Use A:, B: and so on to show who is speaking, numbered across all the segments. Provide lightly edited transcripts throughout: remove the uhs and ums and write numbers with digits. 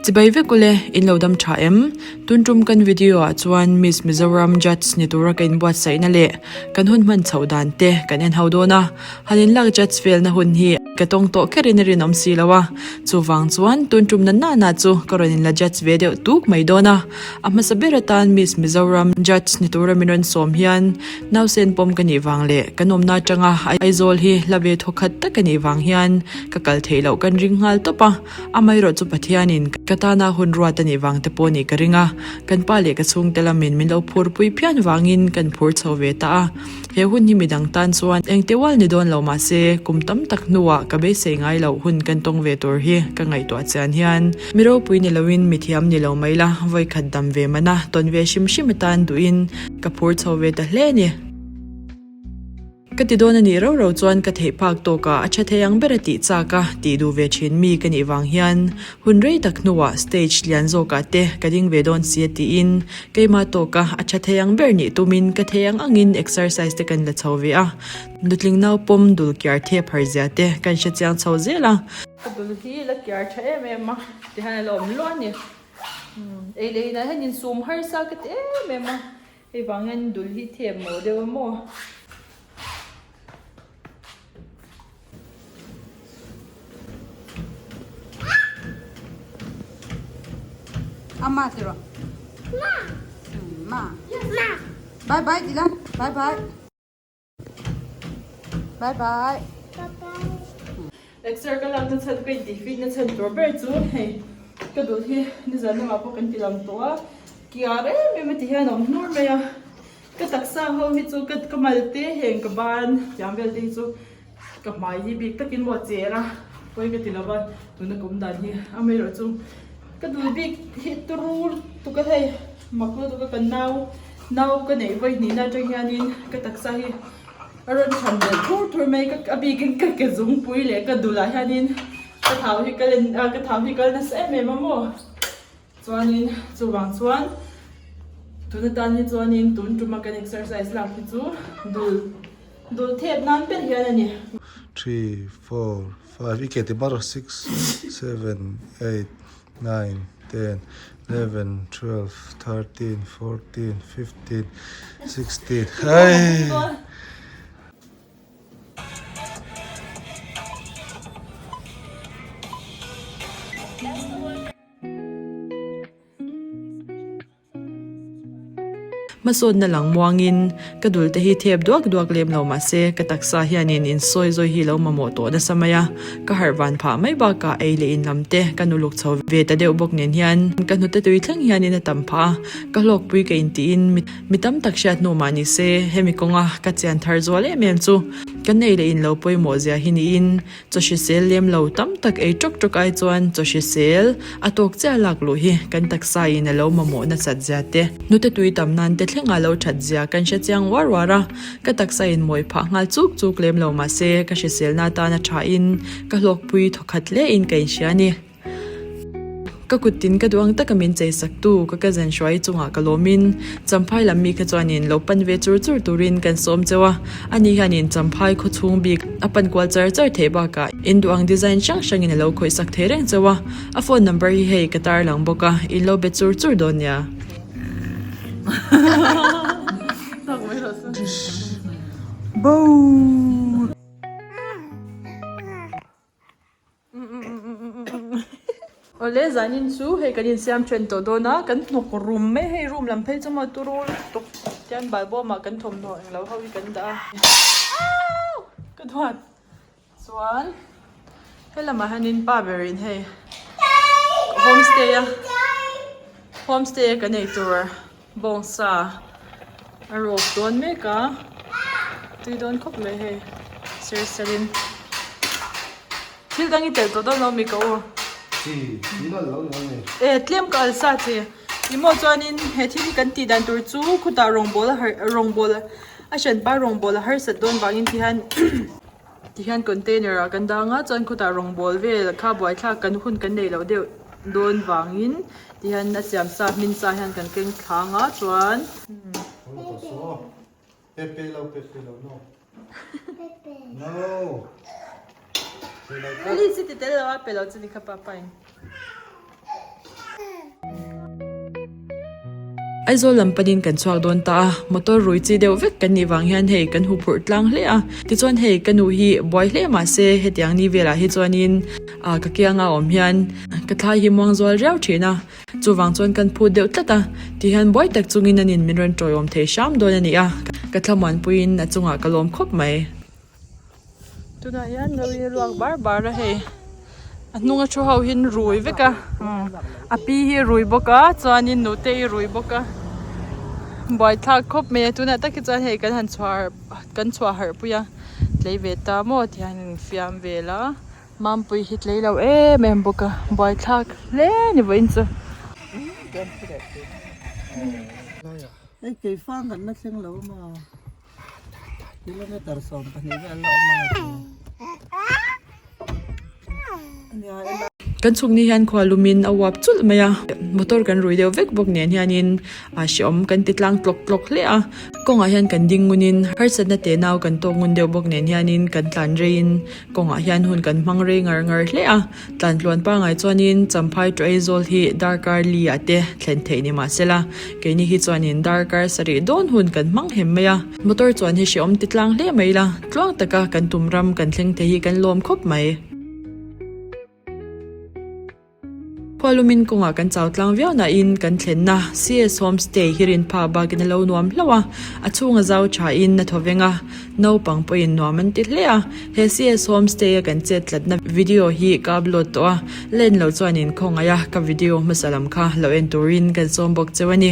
A: Chibai vek ule, in lo dam tha em? Tun tum kan video ah chuan Miss Mizoram Judge ni tura ka inbuatsaihna leh kan hun hman chhoh dan te kan en ho dawn a. Han inlak Judge velna hun hi ka tawng tawh kherin a rinawm si lo a, chuvang chuan tun tum na nana chu ka rawn inla Judge ve deuh tuk mai dawn a. A hmasa ber atan Miss Mizoram Judge ni tura min rawn sawm hian nausen pawm ka nih vang leh kan awmna atanga Aizawl hi hla ve thawkhat tak a nih vang hian ka kal theih loh kan ring nghal tawp a. Amaherawh chu Pathianin ka tana hun ruat a nih vang te pawh nih ka ring a, kan pa leh ka chhungte lamin min lo phurpui phian vangin kan phur chho ve ta a. He hun hi midang tan chuan engte ual ni dawn lo mahse kum tam tak hnuah ka beisei ngai loh hun kan tawng ve tur hi ka ngaihtuah chian hian mi ropui ni loin mi thiam ni lo mai la, vawikhat dam ve mana tawn ve hrim hrim atan duhin ka phur chho ve ta hle a ni. Ka ti dawn a nih rau rau chuan ka theih phak tawkah a tha thei ang ber a tih chak a, tih duh ve thin mi ka nih vang hian hun rei tak hnuah stage lian zawkah te ka ding ve dawn si a tiin keimah tawka a tha thei ang ber nih tumin ka thei ang angin exercise te kan la chho ve a, nutling nau pawm dul kiar thep har zia te kan hre chiang chho zel a.
B: Ka dul hi la kiar tha em em a tihian a la awm luah a ni. Ei leh inah hian insum harsa ka ti em em a. Hei vang hian dul hi thep maw deuh a maw?
C: Ama ti rawh. Ma. Ma. Ma. Bye bye ti la. Bye bye. Bye bye. Bye
B: bye. Lecture ka lak na chhan ka intih fit na chhan tur ber chu hei ka dul hi nizan lamah pawh kan ti lang tawh a kiar em em a ti hian a awm hnur mai a ka taksa ho hi chu ka ka mal te heng ka ban tiang vel te hi chu ka hmai hi bik takin maw a cher a pawi ka ti lova tuna ka awm dan hi amaherawhchu ka dul bik hi turu lutuk a hei mak lutuk a kan nau nau ka neih vawi hnihna atang hianin ka taksa hi A rawn than belh thur thur mai ka a bikin ka ke zungpui leh ka dulah hianin ka thau hi ka len ah ka thau hi kal nasa em em a maw chuanin chuvang chuan tun atan hi chuanin tun tuma kan exercise lak hi chu dul dul thep nan ber hian a ni.
D: Three, four, five, i ke ti bar six, seven, eight, nine, ten, eleven, twelve, thirteen, fourteen, fifteen, sixteen, hei!
A: Hmasawnna lang muangin ka dul te hi thep duak duak lem lo mahse ka taksa hianin insawi zawi hi lo mamawh tawh nasa mai a, ka harh van phah mai bakah ei leh in lam te ka nuluk chho ve ta deuh bawk nen hian ka hnute tui thleng hianin a tam phah a, ka hlawkpui ka intiin mi tam tak hriat hnu mah ni se hemi kawnga ka chian thar zual em em chu kan ei leh in lo pawimawh zia hi niin Chaw hrisel lem lo tam tak ei tawk tawk ai chuan chaw hrisel a tawk chiah lak luh hi kan taksa in a lo mamawh nasat zia te, hnute tui tam nan te thleng a lo that zia kan hre chiang uar uar a, ka taksa in mawi phah nghal chuk chuk lem lo mahse ka hriselna atan a tha in ka hlawkpui thawkhat hle in ka inhria a ni. Ka kut tin ka duh ang taka min chei sak tu ka cousin Hruai chungah ka lawmin Champhai lam mi kha chuanin lo pan ve chur chur turin kan sawm cheu a, ani hianin Champhai khaw chhung bik a pan kual char char theih bakah in duh ang design hrang hrangin a lo khawih sak thei reng cheu a, a phone number hi hei ka tar lang bawk a, in lo be chur chur dawn nia.
B: Awle zanin chu hei kan insiam then tawh dawn a kan hnawk rum mai hei room lam phei chu maw turu lutuk tian balbawm ah kan thawmhnaw englo ho hi kan dah a ka duat chuan helamah hianin pa berin hei homestay a homestay a kan eitur Bawngsa a rawk dawn mek a, tui dawn khawp mai hei sir selin thil dang i telh tawh dawn lo mi ka u e tlem ka al sa che i maw chuanin he thil hi kan tih dan tur chu khutah rawngbawl a har rawngbawl a hranpa rawngbawl a harsat dawn vangin tihian Tihian container ah kan dang a chuan khawtah rawngbawl vel kha buaithlak kan hun kan neih loh deuh dawn vangin tihian a siam sa hmin sa hian kan keng thlang a chuan Lily chu ti tel lo a pe lo chu ni kha papa in.
A: Aizawl lam panin kan chhuak dawn ta a, motor rui chi deuh vek kan nih vang hian hei kan huphurh tlang hle a. Tichuan hei ka nu hi buai hle mahse hetiang ni velah hi chuanin ah ka kianga awm hian ka thlai hi muang zual riau thin a, chuvang chuan kan phut deuh tlat a. Tihian buai tak chungin anin min rawn tawiawm thei hram dawn a ni a, ka thlamuanpuiin a chungah ka lawm khawp mai.
B: Tunah hian lo in ruak bar bar a hei a hnung a thu ho hi an rui vek a a pi hi a rui bawk a chuanin nute hi a rui bawk a buaithlak khawp mai a tunah tak hi chuan hei kan han chhuah kan chhuah harh pui a tlei ve ta maw ti hian an infiam vel a mampui hi tlei lo em em bawk a buaithlak hle a ni vawiin chu.
E: Kilometer 12 vel la awm ang a ti.
A: Kan chhuk ni hian khua lumin a uap chulh mai a, motor kan rui deuh vek bawk nen hianin a hreawm kan ti tlang tlawk tlawk hle a, kawngah hian kan ding ngunin harsatna te nau kan tawk ngun deuh bawk nen hianin kan tlan reiin kawngah hian hun kan hmang rei ngar ngar hle a. Tlan tluan pangai chuanin Champhai to Aizawl hi darkar li ah te thlen theih ni mahsela keini hi chuanin darkar sarih dawn hun kan hmang hem mai a. Motor chuan hi hrehawm ti tlang hle mai ila, tluang taka kan tum ram kan thleng thei hi kan lawm khawp mai. Khualumin kawngah kan chau tlang viau nain kan thlenna CS Homestay hi rinpha bakin a lo nuam hlauh a, a chhunga zau thain a thaw veng a. Naupang pawhin nuam an ti hle a, he CS Homestay a kan chet tlatna video hi ka upload tawh a, len lo chuan in khawngaih a, ka video hmasa lam kha lo en turin kan sawm bawk cheu a ni.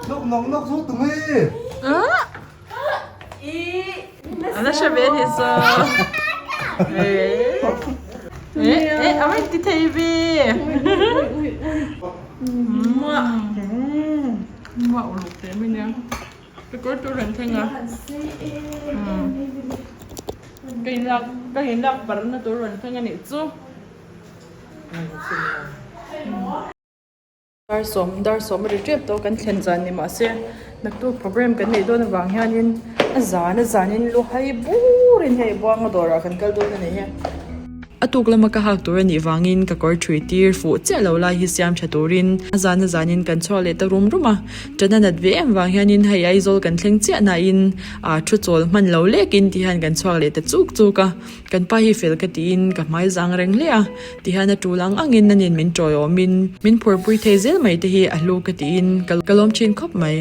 D: Nawk nawk nawk chu tum e.
B: A la hre ve a ni saw. Eh eh a rawn ti thei ve. Muah muah uluk teh mai nia. Kekawr tur an thleng a ka in lak ka in lak parna tur rawn thleng a nih chu dar sawm dar sawm a ri tep tawh kan thlen zan ni mahse naktuk program kan neih dawn avang hianin a zan a zanin lu hai burin hei buanga dawrah kan kal dawn a ni hi.
A: A tuk lama ka hak tur a nih vangin ka kawr thui tir fuh chiah lo lai hi siam tha turin a zan a zanin kan chhuak leh ta rum rum a. Ṭan a nat ve em vang hianin hei Aizawl kan thleng chiah nain aa thu chawl hman lo lekin ti hian kan chhuak leh ta chuk chuk a. Kan pa hi fel ka tiin ka hmai zang reng hle a, ti hian a tul ang angin a nin min tawiawmin min phurpui thei zel mai te hi a hlu ka tiin ka lawm thin khawp mai.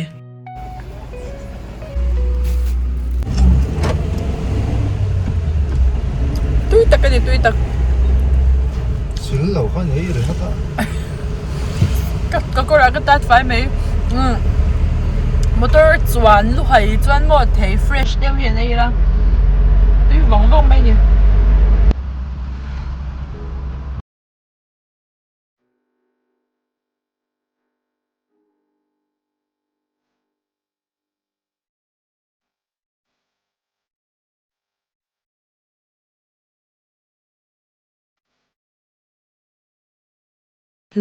B: Tui tak a ni tui tak.
D: Sil lo kha ni ringawt a.
B: Ka ka kawrah ka tat fai mai. Umm motor chuan lu hai chuan maw thei fresh deuh hi an ei ila tui vawng vawng mai a ni.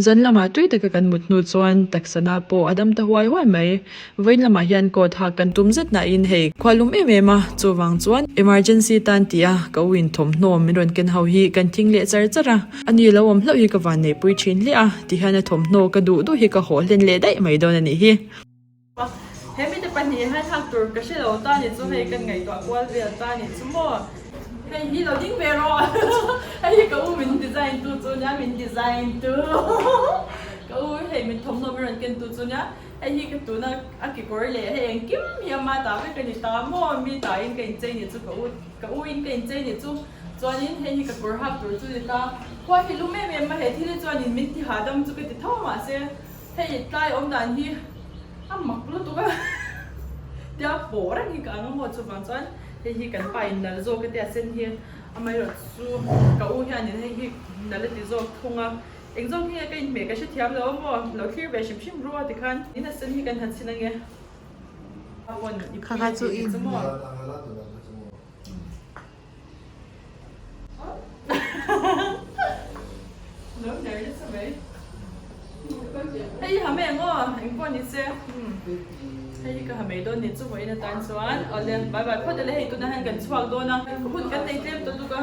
A: Zan lamah tui taka kan mut hnu chuan taksana pawh a dam ta huai huai mai. Vawiin lamah hian coat hak kan tum zet nain hei khua lum em em a, chuvang chuan emergency tan tih a ka u in thawmhnaw min rawn ken ho hi kan thing leh char char a. A ni lo awm hlauh hi ka van neihpui thin hle a, tihian a thawmhnaw ka duh duh hi ka hawh hlen leh daih mai dawn a nih hi.
B: He mite pahnih hian hak tur ka hre lo ta ni chu hei kan ngaihtuah kual vel ta ni chu maw. Hei hi lo ding ve rawh hei hi ka u min design tu chu nia min design tu ka u hei min thawmhnaw min rawn ken tu chu nia hei hi ka tuna a kekawr leh hei engkim hi ama ta vek a ni ta maw mi ta in ka inchei ni chu ka u ka u in ka inchei ni chu chuanin hei hi ka kawr hak tur chu ni ta khua hi lum em em a he thil hi chuanin min ti hahdam chu ka ti tho mahse Hei tlai awm dan hi a mak lutuk a tia pawh reng hi ka ang a maw chuvang chuan hei hi kan pa in nal zawk a tia sen hi amaherawh chu ka u hianin hei hi nal a ti zawk thung a eng zawk hi nge ka inhmeh ka hrethiam lo a maw lo thlir ve hrim hrim ru a tikhan in a sen hi kan han chhin ange a pawn i pui a tih chu maw. Lo ner nasa mai. Hei ha mai ang aw, eng pawh ni se. Hei hi ka ha mai dawn ni chu vawiin atan chuan. Awle, bye bye phawt ale hei tunah hian kan chhuak dawn a. Hun kan nei tlem tawh tuk a,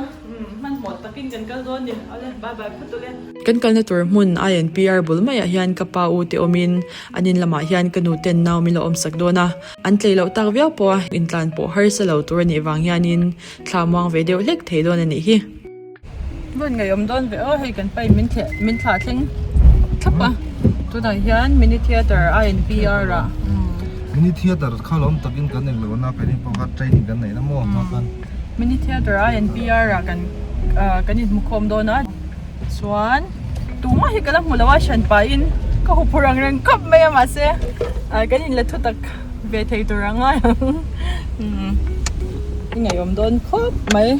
B: hmanhmawh takin kan kal dawn ni. Awle, bye bye phawt ale.
A: Kan kalna tur hmun INPR bul maiah hian ka pa u te awmin an in lamah hian ka nu ten nau min lo awmsak dawn a. An tlei loh tak viau pawh a, intlan pawh harsa lo tur a nih vang hianin thla muang ve deuh hlek thei dawn a nih hi.
B: Hmun ngeiawm dawn ve aw hei kan pain min thleh min thlah thleng thlap a tunah hian mini theatre INPR ah
D: Mini theatre kha lawm takin kan englo na keini pawh kha training kan neih na maw hma khan.
B: Mini theatre INPR ah kan ah kan inhmukhawm dawn a chuan tumah hi ka la hmu lo a hran pahin ka huphurh ang reng khawp mai a mahse ah kan inla thu tak ve thei tur a ngai ang umm i ngaihawm dawn khawp mai.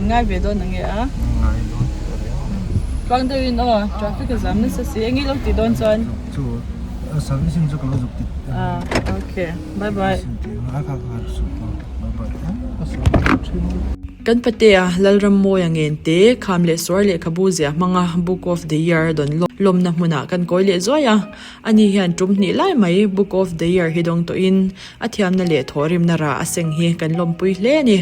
B: Ngai ve dawn ang e a.
D: Ngai dawn tih a reng ang.
B: Tluang deuhin aw traffic a zam nasa si eng i lo tih dawn chuan.
D: Chu servicing chu ka lo zuk ti.
B: Ah okay bye bye.
D: Bye bye. Ka sawi thin.
A: Kan patea Lalrammawia ngente kham leh suar lehkhabu ziah hmanga Book of the Year a dawn lawmna hmunah kan kawi leh zuai a. Ani hian tum hnih lai mai Book of the Year hi dawng tawhin A thiamna leh thawhrimna rah a seng hi kan lawmpui hle a ni.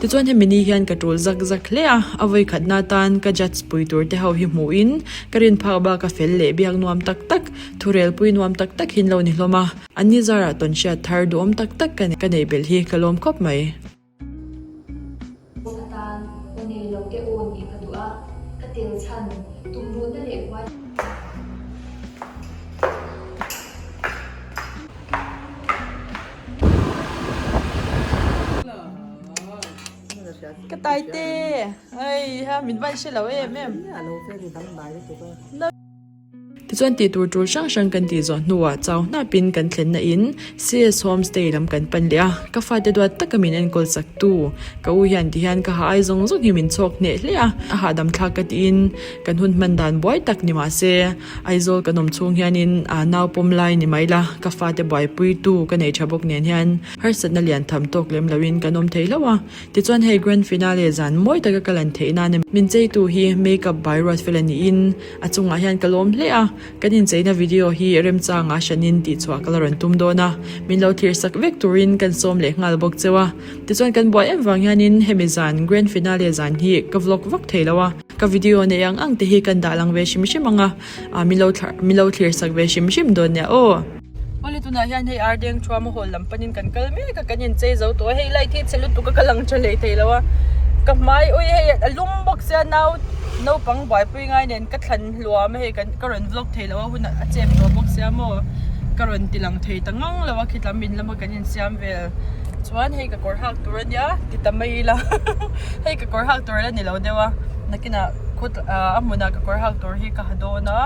A: Tichuan hemi ni hian ka tul zak zak hle a, a vawi khatna atan ka judge pui tur te ho hi hmuhin ka rin phak bak a fel leh biak nuam tak tak, thurelpui nuam tak tak hin lo ni hlawm a, an ni zarah tawnhriat thar duhawm tak tak ka neih belh hi ka lawm khawp mai.
F: Atan aw nei lo te aw nih ka duh a, ka tel chhan tumruhna leh huai.
B: Ka tai te, hei ha min vaih hre lo em em.
A: Tichuan tih tur tul hrang hrang kan tih zawh hnuah chau hnapin kan thlenna in CS Homestay lam kan pan leh a, ka fate duat taka min enkawl chak tu ka u hian ti hian ka ha ai zawng zawng hi min chhawk hneh hle a, a hahdam thlak ka tiin kan hun hman dan buai tak ni mah se Aizawl kan awm chhung hianin aa nau pawm lai ni mai la ka fate buaipui tu ka nei tha bawk nen hian harsatna lian tham tawk lem loin kan awm thei hlauh a. Tichuan hei Grand Finale zan mawi taka ka lan theih nana min cheitu hi Makeup by Ruatfela niin a chungah hian ka lawm hle a, kan incheina video hi remchanga hranin tihchhuah ka la rawn tum dawn a, min lo thlir sak vek turin kan sawm leh nghal bawk cheu a. Tichuan kan buai em vang hianin hemi zan Grand Finale zan hi ka vlog vak thei lo a, ka video nei ang ang te hi kan dah lang ve hrim hrim ang a, min lo min lo thlir sak ve hrim hrim dawn nia aw.
B: Awle tunah hian hei Ardeng Thuama hall lam panin kan kal mek a, kan inchei zo tawh a, hei light hi chhe lutuk a ka lang tha hlei thei lo a, ka hmai ui hei a lum bawk sia nau naupang buaipui ngai nen ka thlan hluam a hei kan ka rawn vlog thei lo a hun a chep tawh bawk sia maw ka rawn ti lang thei ta ngang lo a khitlam in lama kan insiam vel chuan hei ka kawr hak tur a nia ti ta mai ila hei ka kawr hak tur la ni lo deuh a nakinah khut a hmunah ka kawr hak tur hi ka ha dawn a.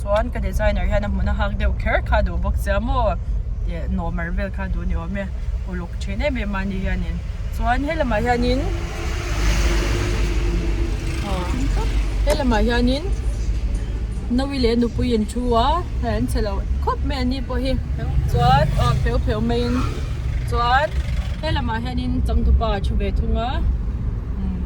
B: Chuan ka designer hian a hmun a hak deuh kher kha duh bawk sia maw tih nawmar vel kha duh ni awm e uluk thin em em a ni hianin chuan he lamah hianin aw he lamah hianin nawi leh nupui in thu a hei an chhe lo khawp mai a ni pawh hi chuan aw pheu pheu maiin chuan he lamah hianin changtupa a thu ve thung a umm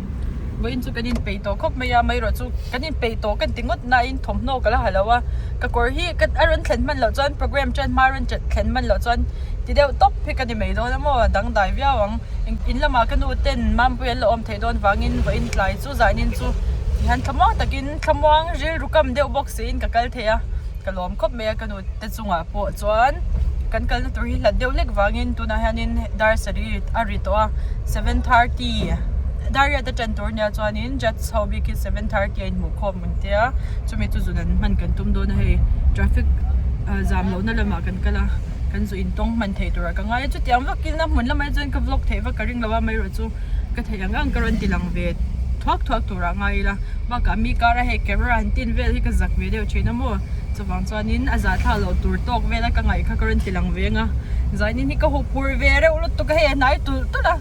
B: vawiin chu kan inpeih tawh khawp mai a amaherawhchu. Kan inpeih tawh kan ti ngawt nain thawmhnaw ka la ha lo a, ka kawr hi ka a rawn thlen hman loh chuan program ṭan hma a rawn thlen hman loh chuan ti deuh tawp hi ka ni mai dawn a maw dangdai viau ang. In lamah ka nu ten Mampui an la awm theih dawn vangin vawiin tlai chu zanin chu tihian thlamuang takin thlamuang rilru kam deuh bawk siin ka kal thei a, ka lawm khawp mai a ka nu te chungah pawh chuan kan kalna tur hi hlat deuh hlek vangin tunah hianin dar sarih a ri tawh a 7:30 dar riat a ṭan tur nia chuanin judge Chho bik hi 7:30 a inhmuh khawm ang tia chumi chu zun an hman kan tum dawn a hei traffic zam lohna lamah kan kal a kan zu intawng hman thei turah ka ngai a chutiang vakin a hmun lamah chuan ka vlog theih vak ka ring lo a amaherawh chu ka theih ang ang ka rawn ti lang ve thuak thuak turah ngai ila bakah mi kara hei camera han tin vel hi ka zak ve deuh thin a maw chuvang chuanin a zahthlak loh tur tawk vela ka ngaih kha ka rawn ti lang ve ang a zanin hi ka huphurh ve reuh lutuk a hei a hnai tulh tulh a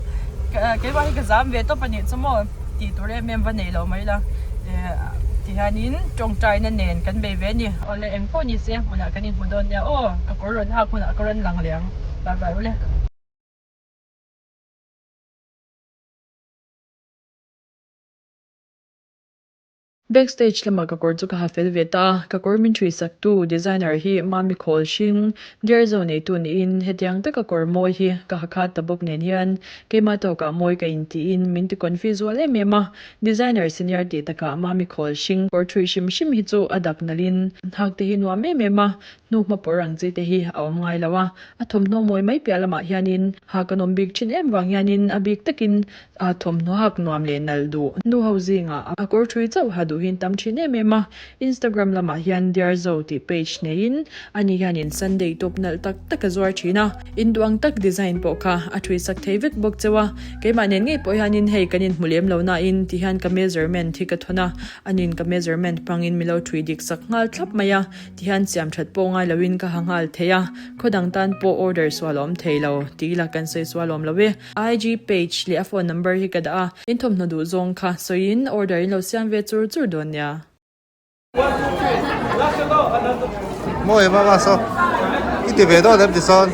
B: keimah hi ka zam ve tawp a nih chu maw. Tih tur em em va nei lo mai la ti hianin tawngtaina nen kan bei ve a ni. Awle eng pawh ni se hmunah kan inhmu dawn nia aw ka kawr rawn hak hunah ka rawn lang leh ang bye bye ule.
A: Backstage lamah ka kawr chu ka ha fel ve ta a, ka kawr min ṭhui sak tu designer hi Mami Khawl hring Diarzo neitu niin hetiang taka kawr mawi hi ka ha khat ta bawk nen hian keimah tawkah mawi ka intiin min ti confi zual em em a, designer senior tih takah Mami Khawl hring kawr ṭhui hrim hrim hi chu a dak nalhin hak te hi nuam em em a, hnuhma pawr ang chi te hi a awm ngai lo a, a thawmhnaw mawi mai piah lamah hianin ha ka nawm bik thin em vang hianin a bik takin a thawmhnaw hak nuam leh nalh duh nu ho zingah a kawr thui chauh ha duh hian tam thin em em a, Instagram lamah hian Diarzo tih page neiin ani hianin Sunday tawp nalh tak tak a zuar thin a, in duh ang tak design pawh kha a thui sak thei vek bawk cheu a, keimah nen ngei pawh hianin hei kan inhmu lem lo nain ti hian ka measurement hi ka thawn a, anin ka measurement hmangin milo thui dik sak nghal thlap mai a. Tihian siam that pawh ngai loin ka ha nghal thei a, khaw dang tan pawh order sual a awm thei lo ti ila kan sawi sual awm lo e. IG page leh a phone number hi ka dah a, in thawmhnaw duh zawng kha sawiin order in lo siam ve chur chur dawn nia.
D: Mawi mama saw i ti ve dawn em ti sawn.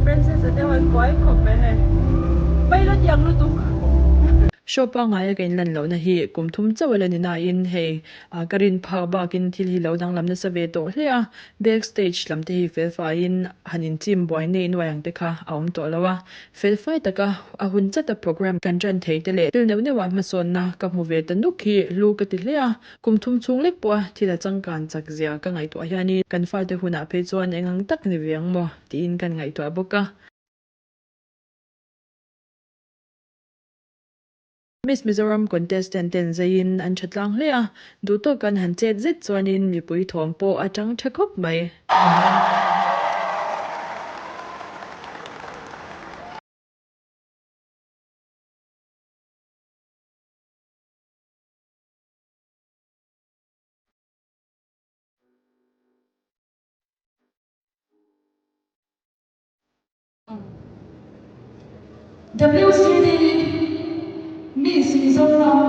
B: Princess a deuh an buai khawp mai hei. Pailo tiang lutuk.
A: Show pangngaia ka inlan lohna hi kum thum chauh a la ni nain hei ka rin phak bakin thil hi lo danglam nasa ve tawh hle a, back stage lam te hi felfaiin han inchim buai nei nuai ang te kha a awm tawh lo a, felfai taka a hun chata program kan ṭan thei te leh thil neuh neuhah hmasawnna ka hmu ve ta nuk hi hlu ka ti hle a, kum thum chhung lek pawha thil a changkan chak zia ka ngaihtuah hianin kan fate hunah phei chuan eng ang tak ni ve ang maw tiin kan ngaihtuah bawk a. Miss Mizoram contestant ten zeiin an tha tlang hle a, duh tawk an han chet zet chuanin mipui thawm pawh a tang tha khawp mai.
G: WCD Miss Mizoram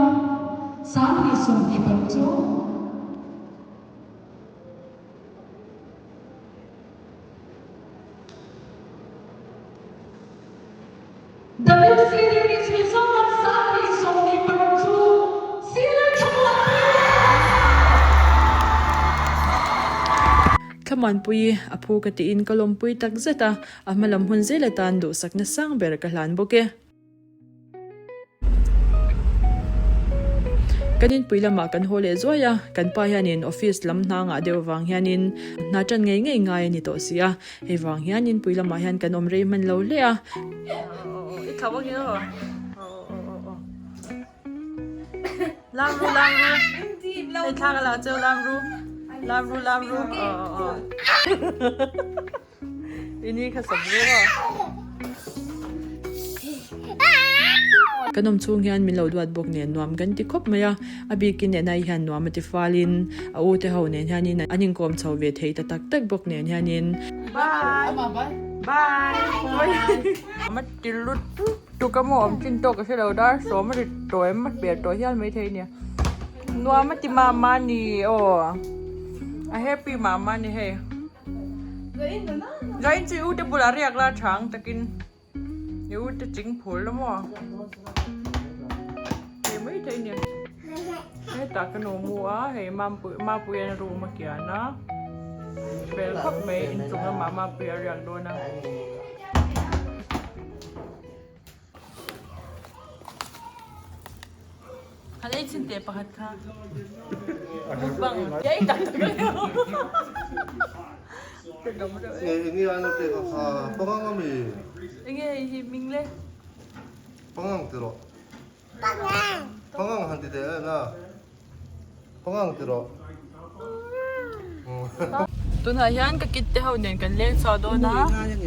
G: 2026 chu WCD Miss Mizoram 2026 chu Sila Thamuanpuii
A: Thlamuanpuii a phu ka tiin ka lawmpui tak zet a, A hma lam hun zel atan duhsakna sang ber ka hlan bawk e. Kan inpui lamah kan haw leh zuai a, kan pa hianin office lam hna ngah deuh vang hianin hna tan ngei ngei ngai a ni tawh si a, hei vang hian inpui lamah hian kan awm rei hman lo hle a.
B: Lamru lamru hei thla ka la cheu lamru lamru lamru aw aw aw ini kha sawm ru aw.
A: Kan awm chhung hian min lo duat bawk nen nuam kan ti khawp mai a, a bikin Enai hian nuam a ti falin a u te ho nen hianin an inkawm chho ve thei ta tak tak bawk nen hianin.
B: Bye bye bye. Tuk a maw awm chin tawk ka hre lo dar sawm a ri tawh em a hmel tawh hial maithei a nia nuam a ti mah mah a ni aw a happy mah mah a ni hei zain chu i u te bulah riak la chang takin i u te ching phul la maw hei maithei a nia hetah ka nu mu a hei mapuia'n room a kian a fel khawp mai inchung lamah mapuia a riak dawn a. Kha lei chin teh pakhat kha. Mukbang. Yai tak tak leo.
D: Enge ano te kha pangang ami.
B: Enge hei hi ming le.
D: Pangang ti rawh. Pangang. Pangang han ti teh na. Pangang ti rawh.
B: Tunah hian ka kit te ho nen kan leng chhuah dawn a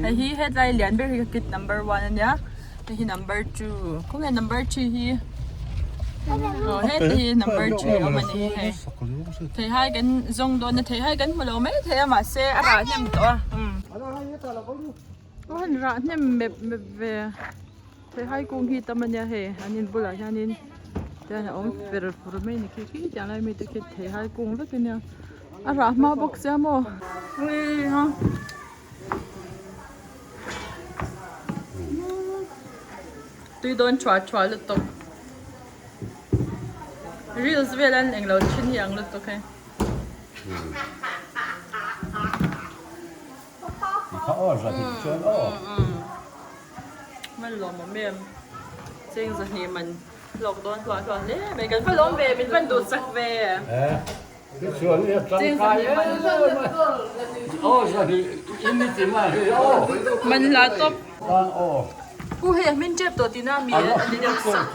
B: hei hi hetlai lian ber hi ka kit number one ania hei hi number two khawnge number three hi Aw heti hi number 3 awm a ni hei. Theihai kan zawng dawn a theihai kan hmu lo mai thei a mahse a rah hnem tawh a. Aw han rah hnem mep mep ve theihai kung hi tam a nia hei an in bulah hianin tihian a awm fer fur mai a ni khi khi tiang lai mite khi theihai kung vek a nia a rah hma bawk sia maw. Tui dawn thuah thuah lutuk reels vel an englo thin hi ang lutuk hei. Man lawm awm em cheng zahnih man hlawk dawn hluah hluah hle mai kan va lawm ve min van duh chak ve. Man hla tawp. Pu hei a hmin tep tawh tihna mi a ni deuh sak.